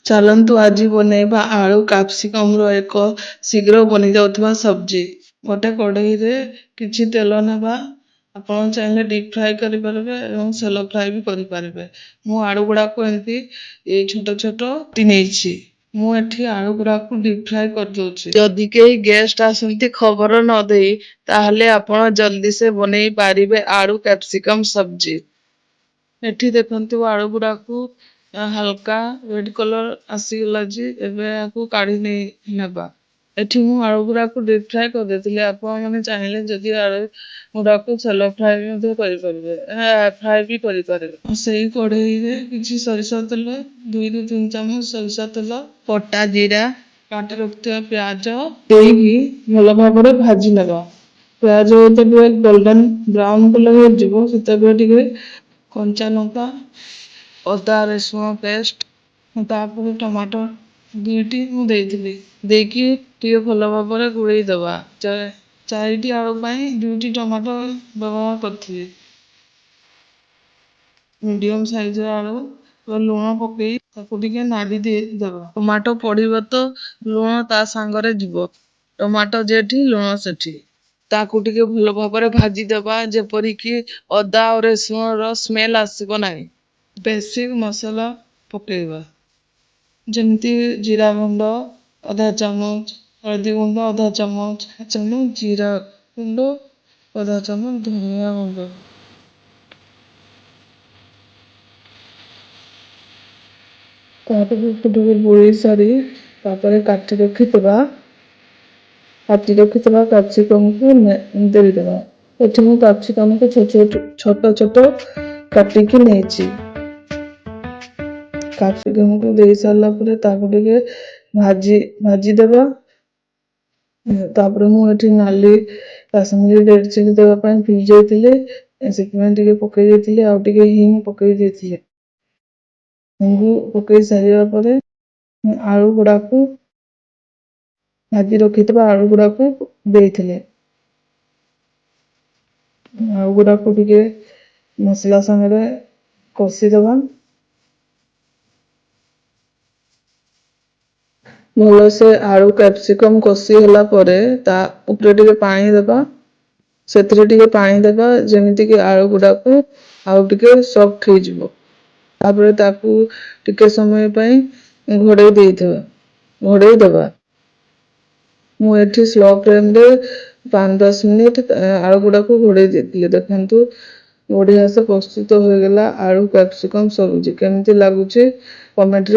ଚାଲନ୍ତୁ, ଆଜି ବନେଇବା ଆଳୁ କ୍ୟାପ୍ସିକମ୍ର ଏକ ଶୀଘ୍ର ବନିଯାଉଥିବା ସବଜି। ଗୋଟେ କଢ଼େଇରେ କିଛି ତେଲ ନେବା। ଆପଣ ଚାହିଁଲେ ଡିପ୍ ଫ୍ରାଏ କରିପାରିବେ ଏବଂ ସାଲୋ ଫ୍ରାଏ ବି କରିପାରିବେ। ମୁଁ ଆଳୁ ଗୁଡ଼ାକୁ ଏମିତି ଏଇ ଛୋଟ ଛୋଟ କାଟି ନେଇଛି। ମୁଁ ଏଠି ଆଳୁ ଗୁଡ଼ାକୁ ଡିପ୍ ଫ୍ରାଏ କରିଦେଉଛି। ଯଦି କେହି ଗେଷ୍ଟ ଆସନ୍ତି ଖବର ନ ଦେଇ, ତାହେଲେ ଆପଣ ଜଲ୍ଦି ସେ ବନେଇ ପାରିବେ ଆଳୁ କ୍ୟାପ୍ସିକମ୍ ସବଜି। ଏଠି ଦେଖନ୍ତୁ, ଆଳୁ ଗୁଡ଼ାକୁ ହାଲକା ରେଡ୍ କଲର୍ ଆସିଗଲା ଯେ, ଏବେ ଏହାକୁ କାଢ଼ି ନେଇ ନେବା। ଏଠି ମୁଁ ଆଳୁ ଗୁଡ଼ାକୁ ଡିପ୍ ଫ୍ରାଏ କରିଦେଇଥିଲି। ଆପଣମାନେ ଚାହିଁଲେ ଯଦି ଆଳୁ ଗୁଡ଼ାକୁ ସାଲୋ ଫ୍ରାଏ ବି ମଧ୍ୟ କରିପାରିବେ, ଫ୍ରାଏ ବି କରିପାରିବେ। ସେଇ କଢ଼େଇରେ କିଛି ସୋରିଷ ତେଲ, 2ରୁ 3 ଚାମଚ ସୋରିଷ ତେଲ, କଟା ଜିରା, କାଟି ରଖିଥିବା ପିଆଜ ଦେଇକି ଭଲ ଭାବରେ ଭାଜି ନେବା। ପିଆଜ ଯେତେବେଳେ ଗୋଲ୍ଡେନ୍ ବ୍ରାଉନ୍ କଲର୍ ହେଇଯିବ, ସେତେବେଳେ ଟିକେ କଞ୍ଚା ଲଙ୍କା, ଅଦା ରସୁଣ ପେଷ୍ଟ, ତାପରେ ଟମାଟୋ ଦୁଇଟି ମୁଁ ଦେଇଥିଲି। ଦେଇକି ଟିକେ ଭଲ ଭାବରେ ଗୋଳେଇ ଦେବା। ଚାରିଟି ଆଳୁ ପାଇଁ ଦୁଇଟି ଟମାଟୋ ବ୍ୟବହାର କରିଥିଲି। ମିଡ଼ିୟମ୍ ସାଇଜର ଆଳୁ, ଲୁଣ ପକେଇ ତାକୁ ଟିକେ ନାଡ଼ି ଦେଇଦେବା। ଟମାଟୋ ପଡ଼ିବ ତ ଲୁଣ ତା ସାଙ୍ଗରେ ଯିବ। ଟମାଟୋ ଯେଠି, ଲୁଣ ସେଠି। ତାକୁ ଟିକେ ଭଲ ଭାବରେ ଭାଜିଦେବା, ଯେପରିକି ଅଦା ଆଉ ରସୁଣର ସ୍ମେଲ୍ ଆସିବ ନାହିଁ। ବେସିକ୍ ମସଲା ପକେଇବା, ଯେମିତି ଜିରା ଗୁଣ୍ଡ ଅଧା ଚାମଚ, ହଳଦୀ ଗୁଣ୍ଡ ଅଧା ଚାମଚ, ଚାମଚ ଜିରା ଗୁଣ୍ଡ, ଅଧା ଚାମଚ ଧନିଆ ଗୁଣ୍ଡ। ତାପରେ ଟିକେ ଗୋଳେଇ ସାରି ତାପରେ କାଟି ରଖିଥିବା କ୍ୟାପ୍ସିକମକୁ ଦେଇଦେବା। ଏଠି ମୁଁ କ୍ୟାପ୍ସିକମକୁ ଛୋଟ ଛୋଟ ଛୋଟ କାଟିକି ନେଇଛି। କ୍ୟାପ୍ସିକମକୁ ଦେଇ ସାରିଲା ପରେ ତାକୁ ଟିକେ ଭାଜିଦେବା। ତାପରେ ମୁଁ ଏଠି ନାଲି କାଶ୍ମୀରୀ ରେଡ୍ ଚିଲି ଦେବା ପାଇଁ ଭିଜେଇଥିଲି, ସେଥିପାଇଁ ଟିକେ ପକେଇ ଦେଇଥିଲି ଆଉ ଟିକେ ହିଙ୍ଗ ପକେଇ ଦେଇଥିଲି। ହିଙ୍ଗୁ ପକେଇ ସାରିବା ପରେ ଆଳୁ ଗୁଡ଼ାକୁ, ଭାଜି ରଖିଥିବା ଆଳୁ ଗୁଡ଼ାକୁ ଦେଇଥିଲେ। ଆଳୁ ଗୁଡ଼ାକୁ ଟିକେ ମସଲା ସାଙ୍ଗରେ କଷିଦେବା। ଭଲସେ ଆଳୁ କ୍ୟାପ୍ସିକମ୍ କଷି ହେଲା ପରେ ତା ଉପରେ ଟିକେ ପାଣି ଦେବା। ସେଥିରେ ଟିକେ ପାଣି ଦେବା, ଯେମିତିକି ଆଳୁ ଗୁଡ଼ାକୁ ଆଉ ଟିକେ ସଫ୍ଟ ହେଇଯିବ। ତାପରେ ତାକୁ ଟିକେ ସମୟ ପାଇଁ ଘୋଡ଼େଇ ଦେଇଥିବା, ଘୋଡ଼େଇ ଦେବା। ମୁଁ ଏଠି ସ୍ଲୋ ଫ୍ଲେମ୍ରେ 5-10 ମିନିଟ୍ ଆଳୁ ଗୁଡ଼ାକୁ ଘୋଡ଼େଇ ଦେଇଥିଲି। ଦେଖନ୍ତୁ, ବଢ଼ିଆ ସେ ପ୍ରସ୍ତୁତ ହୋଇଗଲା ଆଳୁ କ୍ୟାପ୍ସିକମ୍ ସବଜି। କେମିତି ଲାଗୁଛି, କମେଣ୍ଟରେ